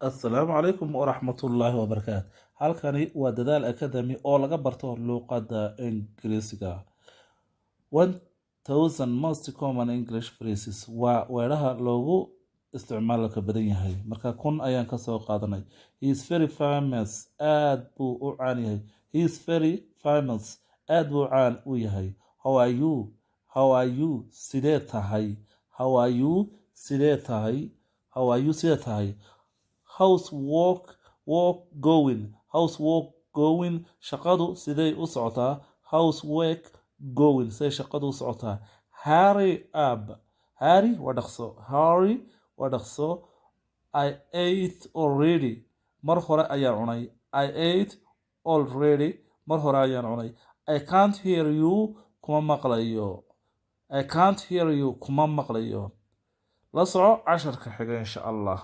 Assalaamu calaykum waraxmatullaahi wabarakaatu. Halkani waa Dadaal Academy oo laga barto luuqadda Ingiriisiga. 1000 most common English phrases waa weeraha loogu isticmaalka badan yahay. Marka 1000 ayaan kasoo qaadanay. He is very famous. Aad buu u caan yahay. He is very famous. Aad buu caan u yahay. How are you? How are you? Sidee tahay? How are you? Sidee tahay? How are you? Sidee tahay? How's work going? How's work going? Shaqadu sidee u socotaa? How's work going? Sidee shaqadu u socotaa? Hurry up. Hurry waa dhaqso. Hurry waa dhaqso. I ate already. Mar hore ayaan cunay. I ate already. Mar hore ayaan cunay. I can't hear you. Kuma maqlayo. I can't hear you. Kuma maqlayo. La soco casharka xiga, insha Allah.